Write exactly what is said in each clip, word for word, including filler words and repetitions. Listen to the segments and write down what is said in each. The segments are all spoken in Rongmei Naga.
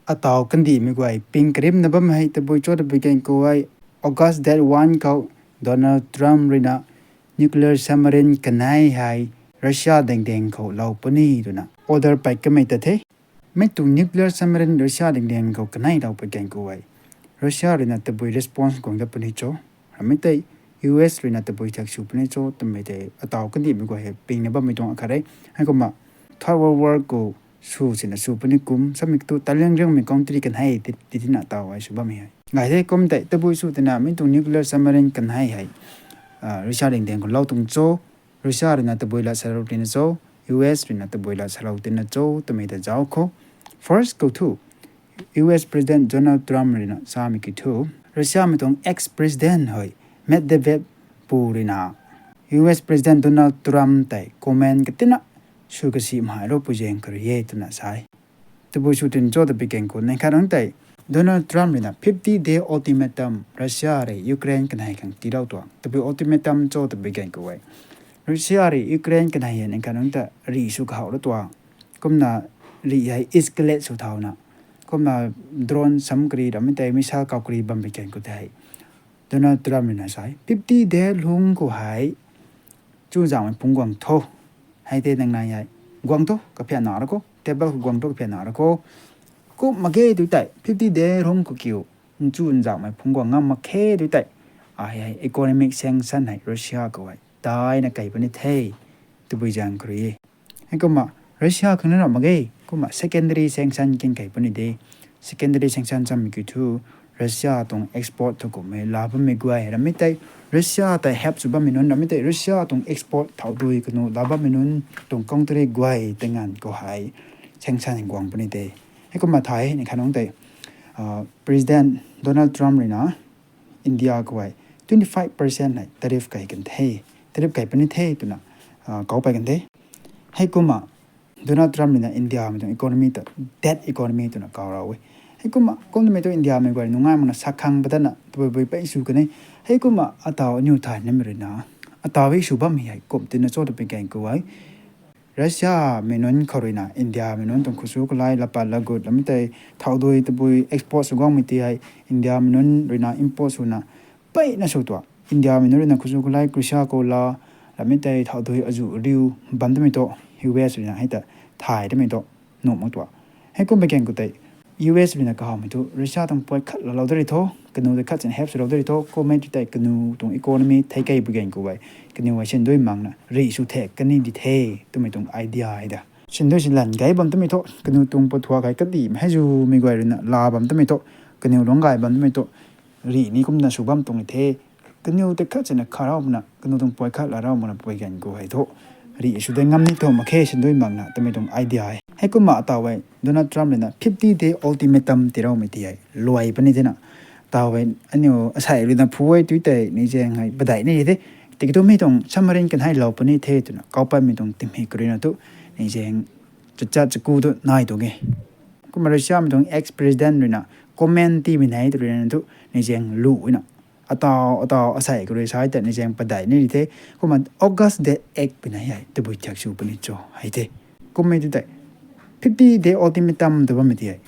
Ataw kandihmei guay ping karimna bam hei tabui cho tabui gan khou hei, August date one khou Donald Trump ruina nuclear submarine kanei hei Russia dengdeng khou lou puni twna order pat kamei ta the. Mi tuang nuclear submarine Russia dengdeng khou kanei lou pat gan khou hei, Russia ruina tabui response guang dat puni cho, ramei tei U S ruina tabui thiak sw puni cho twmei tei ataw kandihmei guay hei pingna bammei tuang akhat re. Heikumna Third World War khou sw sina sw puni kum samei tu taliang riangmei country kanei ti tina taw hei sw bammei hei gay the. Kum tei tabui sw tina mi tuang nuclear submarine kanei hei Russia dengdeng khou lou tuang cho, Russia ruina tabui lat salou tina cho, U S ruina tabui lat salou tina cho twmei ta zauc khou, first khou thu U S President Donald Trump ruina samei kiu thu, Russia mei tuang ex president hei Medvedev pu ruina U S President Donald Trump tei comment katina sw kasi mhai ro pui zaeng khou rui e twna sa e. Tabui sw tin cho tabui gan khou neih khat nunc tei Donald Trump ruina fifty day ultimatum Russia rui Ukraine kanei khang tiilou tuang. Tabui ultimatum cho tabui gan khou e, Russia rui Ukraine kanei hei neih khat nunc ta rih sw kahowlou tuang. Kumna rih hei escalate sw thauna, kumna drone sam kari ramei tei missile kau kari bam pui gan khou tei Donald Trump ruina sa e, fifty day lungc khou hei chuzaenghmei phungc guang tho. Hei tei nang nai hei guang tho kaphianna ra khou, table khou guang tho kaphianna ra khou. Kum mak ge tu tei fifty day lungc khou kiu chuzaenghmei phungc guang ngam mak khe tu tei, ai hei economic sanction hei Russia khou hei daina kei puni the, tabui zaeng khou rui e. Heikumna Russia khang na ram mak ge, kumna secondary sanction kin kei puni de. Secondary sanction samei kiu thu Russia tuang export thu kummei laa bammei guay ramei tei, Russia tei help sw bammei nunc ramei tei, Russia tuang export thau dui kanu laa bammei nunc tuang country guay tei nganv khou hei sanction guang puni de. Heikumna thay neih khat nunc tei President Donald Trump ruina India khou hei twenty five percent hei tariff kei kan the, tariff kei puni the twna kau pat kan the. Heikumna Donald Trump ruina India mei tuang economy ta dead economy twna kau ra e. Heikumna kumnamei tu India mei guay nungai makna sakhang patana tabui bui pei sw kan e. Heikumna ataw aniw thay namei ruina ataw hei sw bammei hei kum tina cho tabui gan khou e, Russia mei nunc khou ruina India mei nunc tuang khusu kalai lapat lagut ramei tei thau dui tabui export sw guangmei ti hei India mei nunc ruina import swna peyna sw tuang. India mei nunc ruina khusu kalai Russia khou laa ramei tei thau dui azuh riu bam tamei tu U S ruina hei ta thay tamei tu nuh mak tuang. Heikum pui gan khou tei U S ruina kahawmei thu Russia tuang pui khat laalou da ri tho, kanu tei khat sin help swlou da ri tho, kummei tu tei kanu tuang economy thei kei pui gan khou e, kaniw hei sindui makna rih sw thek kani di the twmei tuang idea hei da. Sindui si lan gay bam tamei thu kaniw tuang pathuak hei kadihmei hei zumei guay ruina laa bam tamei thu, kaniw lungc gay bam tamei thu rih ni kumna sw bam tuang the. Kaniw tei khat sina kharau makna, kaniw tuang pui khat laalou makna pui gan khou hei thu rih sw de ngam ni thu mak khe sindui makna twmei tuang idea hei. Heikumna ataw hei Donald Trump ruina fifty day ultimatum tiiloumei ti hei luai puni tina, taw hei aniu asei ruina phu e tu tei neih zaeng hei padeih ni the. Tiki tu mi tuang submarine kanei lou puni the twna kau patmei tuang timhik khou ruina tu neih zaeng chachat chaku tu nai tuang e. Kumna Russia mei tuang ex president ruina comment tiimei nai tu ruina tu neih zaeng lu na ataw ataw asei khou rui sa tei neih zaeng padeih ni the. Kumna August date eight pui nai hei tabui thiak sw puni cho hei the. Kummei tu tei fifty day ultimatum tw bammei ti hei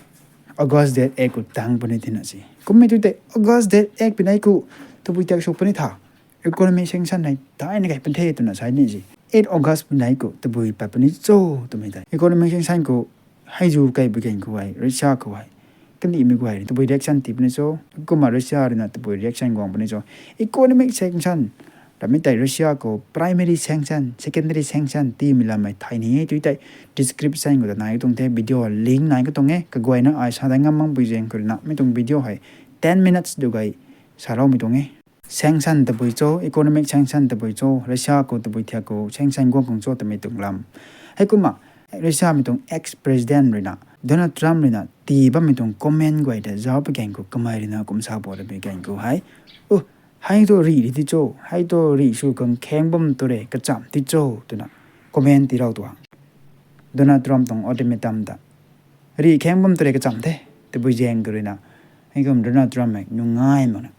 August date eight khou tang puni tina si. Kummei tu tei August date eight pui nai khou tabui thiak sw puni tha, economic sanction hei daina kei pun the twna sa ni si. Eight August pui nai khou tabui pat puni cho twmei tei economic sanction khou hei zu kei pui gan khou hei Russia khou hei kandihmei guay tabui reaction tii puni cho, kumna Russia ruina tabui reaction guang puni cho. Economic sanction ramei tei Russia khou primary sanction, secondary sanction tiimei lam hei thay ni e tu tei description khou ta nai tuang the, video link nai ka tuang e. Kaguayna ai sa dai ngam mak pui zaeng khou ruina mi tuang video hei ten minutes du gay saloumei tuang e. Sanction tabui cho, economic sanction tabui cho, Russia khou tabui thiak khou sanction guang khang cho twmei tuang lam. Heikumna Russia mei tuang ex president ruina Donald Trump ruina tii bammei tuang comment guay ta zauc pui gan khou kamei ruina kum sa bo ra pui gan khou hei, u, hei tu rih ri ti cho, hei tu rih sw khang khaeng bam tu re kacham ti cho twna comment tiilou tuang. Donald Trump tuang ultimatum ta rih khaeng bam tu re kacham the, tabui zaeng khou ruina heikum Donald Trump hei nungai makna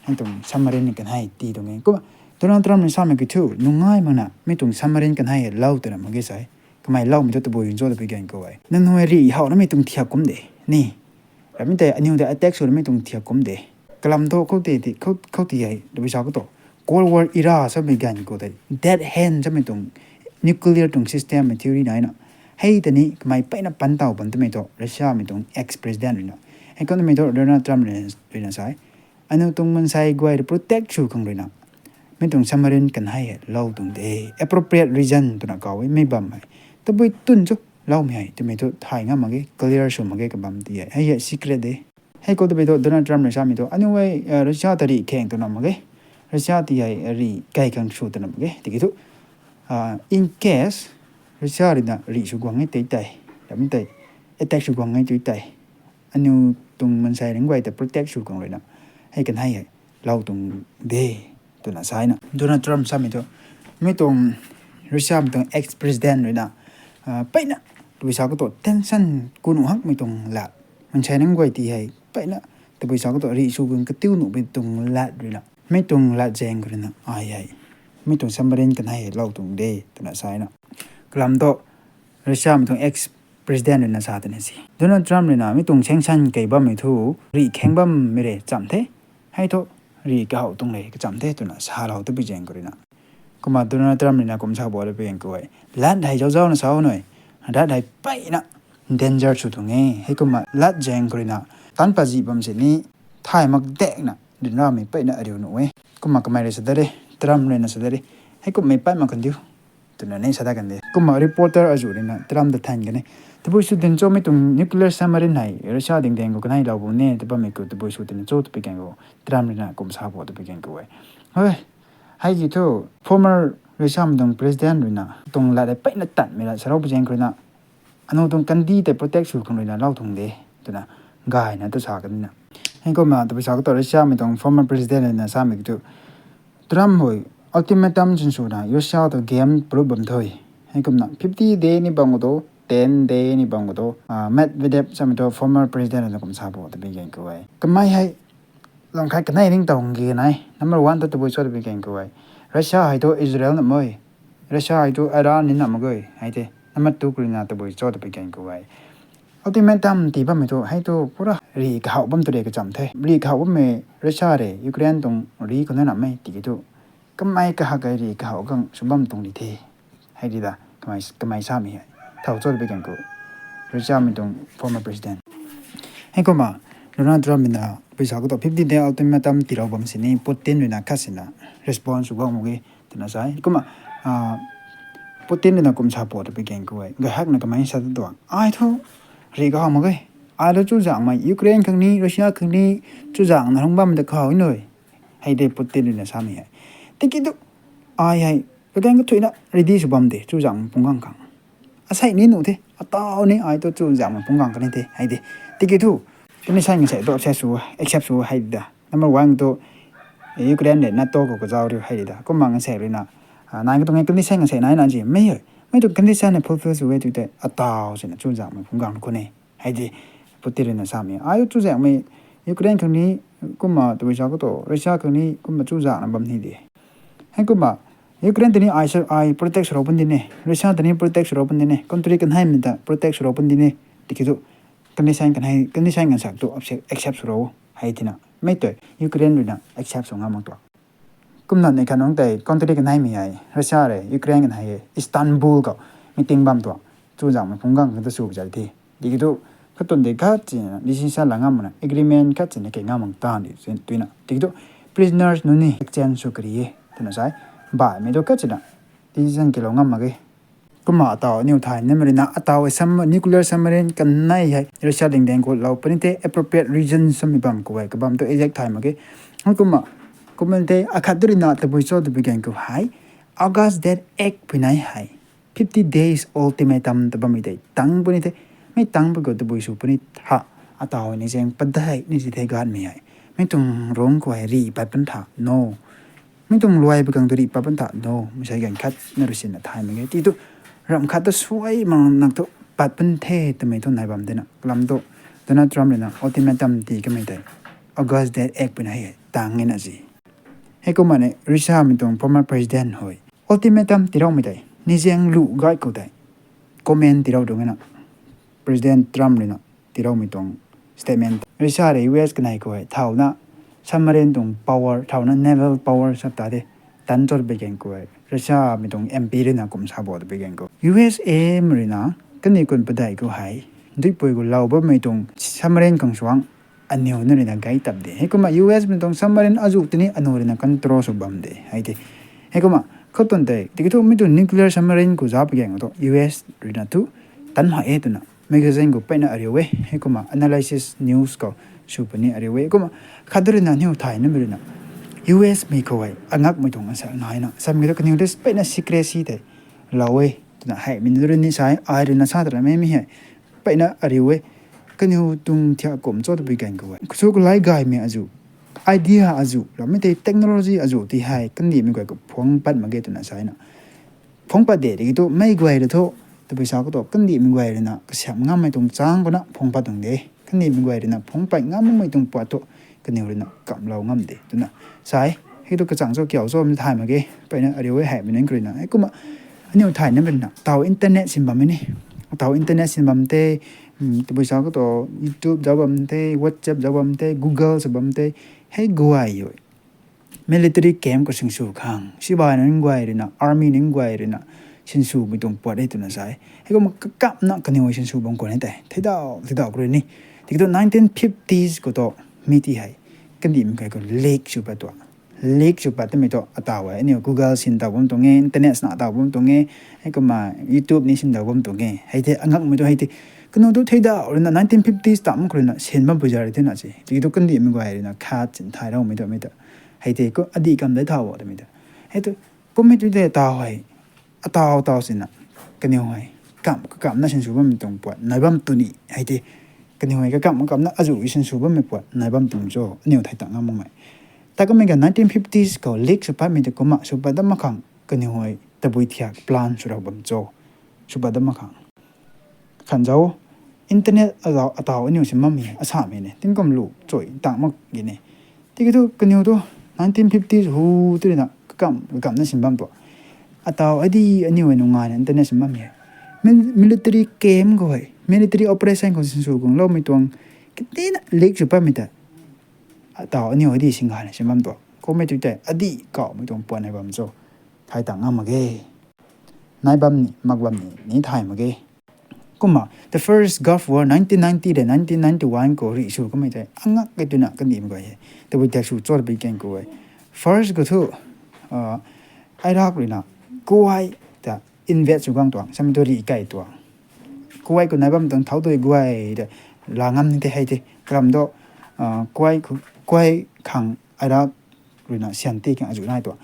hei tuang submarine kanei tii tuang e. Kumna Donald Trump ni samei kiu thu nungai makna mi tuang submarine kanei lou twna mak ge sa e. Kamei loumei tu tabui cho tabui gan khou e, nangniw rih how namei tuang thiak kum de ni. Ramei tei aniu tei attack sw ramei tuang thiak kum de. Kalam thu khou tei, khou ti hei tabui sa khou tu Cold War era samei ganv khou tei dead hand samei tuang nuclear tuang system mei theory naina. Hei tei ni kamei peyna pan taw bam twmei tu Russia mei tuang ex president ruina, hei khou namei tu Donald Trump ruina sa e, aniu tuang mansei guay rui protect sw khang ruina mi tuang submarine kan hei hei lou tuang de, appropriate reason twna kaw e, mei bam hei tabui tun chu loumei hei twmei tu thay ngam mak ge, clear sw mak ge, kabam ti hei hei hei secret de. Hei khou tabui tu Donald Trump rui samei tu aniu hei Russia ta rih khang twna mak ge, Russia ti hei rih kai khang sw twna mak ge tiki thu in case Russia ruina rih sw guang e tei tei, ramei tei attack sw guang e tei tei, aniu tuang mansei ringc guay ta protect sw khang ruina hei kan hei hei lou tuang de twna sa na Donald Trump samei tu. Mi tuang Russia mei tuang ex president ruina peyna tabui sa khou tu tension ku nuh hakmei tuang lat, mansei ringc guay ti hei peyna tabui sa khou tu rih sw guang katiu nuhmei tuang lat ruina, mi tuang lat zaeng khou ruina ai hei mi tuang submarine kan hei lou tuang de twna sa na. Kalam tu Russia mei tuang ex president ruina sa tei na si, Donald Trump ruina mi tuang sanction kei bammei thu rih khang bammei re cham the, hei thu rih kahow tuang le kacham the twna salou tabui zaeng khou ruina. Kumna Donald Trump ruina kum sa bo tabui zaeng khou e, lat hei zauzauna sa nui, lat hei peyna danger sw tuang e, hei kumna lat zaeng khou ruina tan pazih bam sini thay mak dekna dinramei peyna ariu nuh e. Kumna kamei rui sa dat re, Trump ruina sa dat re, hei kummei pey mak kan diu twna ni sa dat kan de. Kumna reporter azuh ruina Trump ta than kan e, tabui sw din cho, mi tuang nuclear submarine hei Russia ding daeng khou kan hei lou bam ne tw bammei khou tabui sw din cho tabui zaeng khou Trump ruina kum sa bo tabui zaeng khou e. Hei, hei ki thu former Russia mei tuang president ruina tuang lat hei peyna tanmei lat sarou pui zaeng khou ruina aniu tuang kandi tei protect sw khang ruina lou tuang de twna gayna tu sa kan na. Hei kumna tabui sa khou tu Russia mei tuang former president ruina samei ki thu Trump hei ultimatum sinswna Russia tu game proof bam thu, hei kumna fifty day ni bam khou tu, ten day ni bam khou tu Medvedev samei tu former president ruina kum sa bo tabui zaeng khou e, kamei hei lam khat kanei ring tang ge nai, number one tu tabui cho tabui zaeng khou e, Russia hei tu Israel na mak e, Russia hei tu Iran ni na mak e, hei tei number two khou ruina tabui cho tabui zaeng khou e. Ultimatum tii bammei thu hei thu pura rih kahow bam tu re kacham the, rih kahow bammei Russia rui Ukraine tuang rih khou na namei tiki thu kamei kahak e rih kahow khang sw bam tuang di the, hei di da kamei samei hei thow cho tabui zaeng khou Russia mei tuang former president. Hei kumna Donald Trump ruina tabui sa khou tu fifty day ultimatum tiilou bam sini Putin ruina khat sina response sw guang mak ge twna sa e. Kumna Putin ruina kum sa bo tabui zaeng khou e, gay hakna kamei sa tuang, ai thu rih kahow mak ge, ai lu chuzaenghmei Ukraine khang ni Russia khang ni chuzaenghna hung bam ta kahow nui, hei de Putin ruina samei hei. Tiki thu ai hei kagaeng kathuina ready sw bam de chuzaenghmei punggang khang. Asei ni nuh the, ataw ni ai tu chuzaenghmei punggang kan the hei de. Tiki thu kanisan ngasei tu accept sw, accept sw hei di da. Number one tu Ukraine rui NATO khou kazauc riu hei di da. Kumna ngasei ruina nai katuang e condition ngasei naina ji mei e, mei tu condition hei fulfill sw e tu tei ataw sina chuzaenghmei punggang khou ne, hei di Putin ruina samei. Ai chuzaenghmei Ukraine khang ni kumna tabui sa khou tu Russia khang ni kumna chuzaenghna bam ni de. Hei kumna Ukraine tei ni ai protect swlou pun di ne, Russia tei ni protect swlou pun di ne, country kanheimei ta protect swlou pun di ne. Tiki thu condition kanei, condition kansak tu accept swlou hei tina mei tu Ukraine ruina accept sw ngam mak tuang. Kumna ni khat nungc tei country kanheimei hei Russia rui Ukraine kanhei Istanbul khou meeting bam tuang, chuzaenghmei punggang khang ta sw zai the. Tiki thu katuang de khat sina decision la ngam makna agreement khat sina kei ngam mak tan di twna. Tiki thu prisoners nunc ni exchange sw kari e twna sa e. Baihmei tu khat sina decision kilou ngam mak ge. Kumna ataw aniu thay nimei ruina ataw e sub-, nuclear submarine kanei hei Russia ding daeng khou lou puni the, appropriate reason samei bam khou e, kabam tu exact thay mak ge. Kumna, kumna tei akhat tu ruina tabui cho tabui zaeng khou hei August date eight pui nai hei fifty days ultimatum ta bammei tei tang puni the. Mei tang pui khou tabui sw puni tha, ataw ni zaeng padeih ni si the ganmei hei, mei tuang rungc khou hei rih pat pun tha no, mei tuang luai pui khang tu rih pat pun tha no, mei sei ganv khat na rui sinna thay mak ge. Tiki thu ramh khat tu suai mak nak thu pat pun the twmei thu nai bam dina. Kalam tu Donald Trump ruina ultimatum tii kamei tei August date eight pui nai hei tang e na si. Hei kumna ni Russia mei tuang former president hei ultimatum tiiloumei tei ni zaeng lu gay khou tei comment tiilou tuang e na. President Trump ruina tiiloumei tuang statement. Russia rui U S kanei khou hei thauna submarine tuang power, thauna naval power sap ta de, tan cho twpui gan khou hei Russia mei tuang M P rui na kum sa bo twpui gan khou, U S A mei rui na kaniw kun padeih khou hei duipui khou lou bammei tuang submarine khang suang aniw na rui na gay tap de. Heikumna U S mei tuang submarine azuh tini aniw rui na control sw bam de hei de. Heikumna khou twn tei tiki thu mi tuang nuclear submarine khou za pui gan khou thu U S rui na thu tan ha e twna magazine khou peyna ariu e. Heikumna analysis news khou sw puni ariu e. Kumna khat rui na aniw thay namei rui na U S mei khou hei angakmei tuang asa nai na samei thu kaniw de peyna secrecy tei lou e twna hei mi rui ni sa e. Ai rui na sa ta lamei mi hei peyna ariu e. Kaniw tuang thiak kum cho twpui gan khou hei su kalai gaymei azuh, idea azuh, rammei tei technology azuh ti hei kandihmei guay khou phuang pat mak ge twna sa na. Phuang pat de tiki thu mei guay rui thu, tabui sa khou thu kandihmei guay rui na kasiam ngammei tuang chang khou na phuang pat tuang de. Kandihmei guay rui na phuang pat ngammei tuang puat thu kaniw rui na kamlou ngam de twna sa e. Hei thu kachang cho kiu cho mi thay mak ge. Peyna ariu e hei mi nunc khou rui na. Heikumna aniw thay namei rui na taw internet sin bammei ni, taw internet sin bam tei, tabui sa khou thu YouTube zauc bam tei, WhatsApp zauc bam tei, Google sw bam tei, hei guay o military camp khou sinsw khang sibai nunc guay rui na, army nunc guay rui na sinswmei tuang puat e twna sa e. Heikumna kakamna kaniw sinsw bam khwan e tei theidau theidau khou rui ni. Tiki thu nineteen fifties khou thu mi ti hei kandihmei guay khou leak sw pat tuang, leak sw pat twmei thu ataw e aniw Google sin taw bam tuang e, internet sna taw bam tuang e, heikumna YouTube ni sin taw bam tuang e. Hei tei angakmei thu hei tei kaniw thu theidau rui na nineteen fifties tam khou rui na sin bam pui za rui twna se. Tiki thu kandihmei guay rui na khat sin thay raumei twmei ta hei tei khou adih kam de thaw twmei ta hei tu kummei tu tei taw hei ataw taw sina kaniw hei kam kakamna sinsw bammei tuang puat nai bam tu ni hei tei kaniw hei kakam kakamna azuh sinsw bammei puat nai bam tuang cho aniw thei ta ngam makmei. Ta kamei ga nineteen fifties khou leak sw patmei tei kumna sw pat dat mak khang kaniw hei tabui thiak plan sw rau bam cho, sw pat dat mak khang khan zauc. Internet ataw aniw sin bammei asamei ne tingkum lu chuy tang mak gi ne. Tiki thu kaniw thu nineteen fifties hu tu rui na kakam kakamna sin bam tuang ataw adi aniw hei nungaina internet sin bammei hei military camp khou hei military operation khou sinsw guangloumei tuang kitina leak sw patmei ta ataw aniw adi singaina sin bam tuang kummei tu tei adih kawmei tuang puat nai bam cho, thei ta ngam mak ge. Nai bam ni mak bam ni ni thay mak ge. Kumna the first Gulf War nineteen ninety de nineteen ninety one khou rih sw kamei tei angak e twna kandihmei guay hei tabui thiak sw cho twpui gan khou e. First khou thu Iraq rui na Kuwait ta invade sw gang tuang samei tu rih kai tuang. Kuwait khou nai bam tuang thau tui guay ta la ngam ni tei hei tei kalam do Kuwait khang Iraq rui na syan ti khang azuh nai tuang.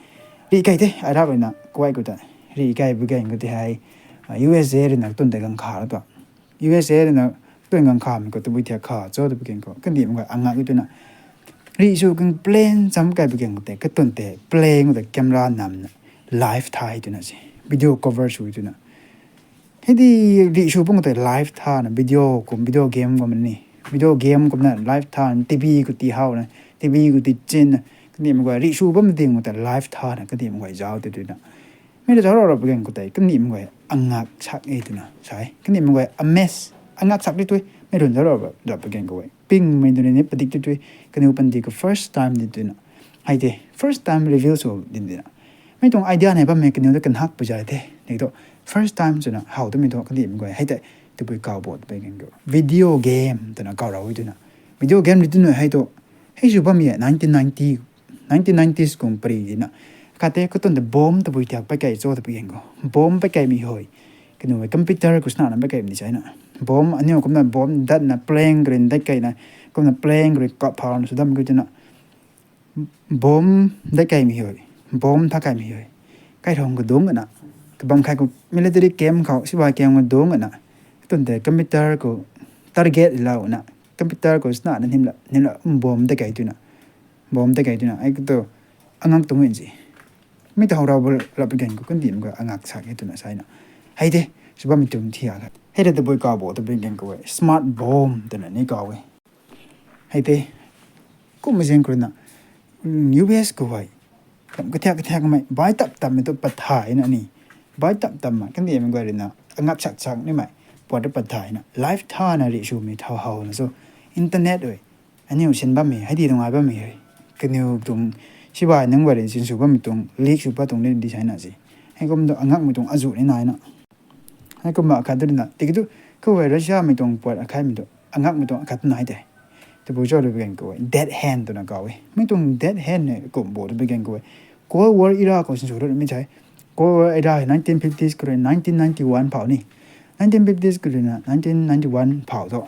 Rih kai tei Iraq rui na Kuwait khou ta rih kai bui gan khou tei hei U S A rui na twn tei gang kha tuang. U S A rui na twn gang khamei khou tabui thiak kha cho twpui gan khou kandihmei guay angak e twna rih sw khang plan cham kai pui gan khou tei katwn tei plan khou tei camera namna live thay twna se video cover sw twna hei di rih sw pung tei live thana video kum video game kum ni video game kumna live thana T V khou ti hawna T V khou ti chinna kandihmei guay rih sw bammei ding khou tei live thana kandihmei guay zauc tei twna mi ta zauc rau rau pui gan khou tei kandihmei guay angak sak e twna sa e. Kandihmei guay amaze angak sak di tui mei run zauc rau rau pui gan khou e pingmei tu ni padik di tui kaniw panty khou first time di twna hei tei first time reveal sw din dina mei tuang idea nai bammei kaniw ta kanhak pui zai the ni tu first time swna how twmei thu kandihmei guay hei tei tabui kaw bo twpui gan khou video game twna kaw rau e twna video game di twna hei tu hei sw bammei nineteen ninety nineteen nineties kum pari dina khat tei katwn tei bomb tabui thiak pat kai cho twpui gan khou bomb pat kaimei hei kaniw hei computer khou snana pat kaimei ni china bomb aniw kumna bomb datna plane khou rui dat kaina kumna plane khou rui kap phawna sw dam khou twna bomb dat kaimei hei bomb tha kaimei hei kairong khou dungc ana kabam khai khou military camp khou sibai camp khou dungc ana katwn tei computer khou target louna computer khou snana nimla nimla bomb dat kai twna bomb dat kai twna hei katu angak tuang e si. Mi ta how rau rap pui gan khou kandihmei guay angak sak e twna sa na hei tei sw bammei tuang thiak hei tei tabui kaw bo twpui gan khou e smart bomb twna ni kaw e. Hei tei kummei zaeng khou rui na U S khou hei kam kathiak kathiakmei bai tap tammei tu pat thayna ni bai tap tamna kandihmei guay rui na angak sak sak nimei puat ta pat thayna live thana rih swmei thau howna so internet ui aniu sin bammei hei di tuang ai bammei hei, kaniw tuang sibai nunc guay rui sinsw bammei tuang leak sw pat tuang ni di saina se. Heikum tu angakmei tuang azuh ni naina. Heikumna akhat tu na tiki tu khou hei Russiamei tuang puat akhatmei tu angakmei tuang akhat tu nai tei. Tabui cho twpui gan khou hei dead hand twna kaw e. Mi tuang dead hand ne kum bo twpui gan khou hei Cold War era khou sinsw rui mi thei. Cold War era hei nineteen fifties khou rui nineteen ninety-one phau ni. Nineteen fifties khou rui na nineteen ninety-one phau thu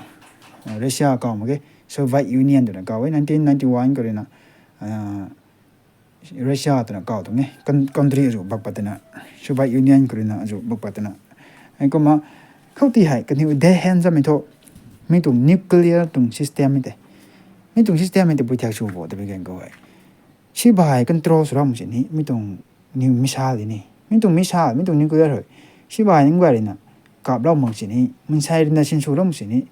Russia kaw mak ge, Soviet Union twna kaw e. Nineteen ninety-one khou rui na Russia twna kaw tuang e, country azuh bak pat twna, Soviet Union khou rui na azuh bak pat twna. Heikumna khoutei hei kaniw dead hand samei thu, mi tuang nuclear tuang system mi tei, mi tuang system mi tei pui thiak sw bo twpui gan khou hei sibai control sw ram sini mi tuang missile ni, mi tuang missile, mi tuang nuclear hei sibai nunc guay rui na kaplou mak sini, mansei rui na sinsw ram sini,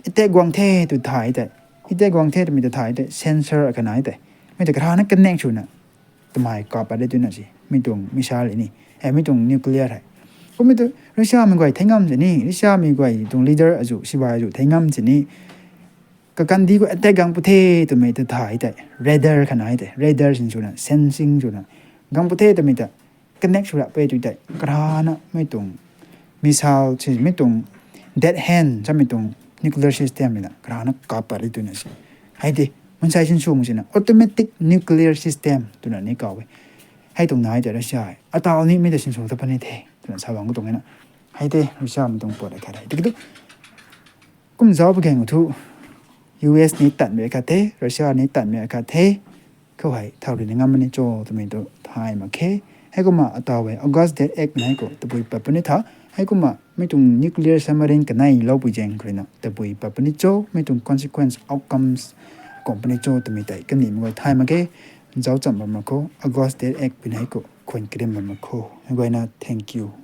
attack guang the tw thay tei, attack guang the twmei ta thay tei sensor akhat nai tei, mi ta karana connect swna twmei kap pat de twna se mi tuang missile ni, e mi tuang nuclear hei. Kummei tu Russiamei guay thei ngam sini, Russiamei guay tuang leader azuh sibai azuh thei ngam sini, kakandih khou attack guang pu the twmei ta thay tei radar khat nai tei, radar sinswna sensing swna guang pu the twmei ta connect sw rap e tw tei karana mi tuang missile si mi tuang dead hand samei tuang nuclear system rui na karana kap pat de twna se. Hei tei mansei sinsw mak sina automatic nuclear system twna ni kaw e. Hei tuang nai tei Russia hei ataw ni mi ta sinsw ta puni the twna sa bang khou tuang e na. Hei tei Russiamei tuang puat akhat hei tiki tu kum zauc pui gan khou thu US ni tatmei akhat the, Russia ni tatmei akhat the. Khou hei thow rui ni ngam mani cho twmei tu thay mak khe. Heikumna ataw hei August date eight nai khou tabui pat puni tha. Heikumna mi tuang nuclear submarine kanei loupui zaeng khou rui na tabui pat puni cho, mi tuang consequence, outcomes kum puni cho twmei tei kanimei guay thay mak khe. Zauc cham bam mak kho, August date eight pui nai khou khwan karim bam mak kho. Mei guayna thank you.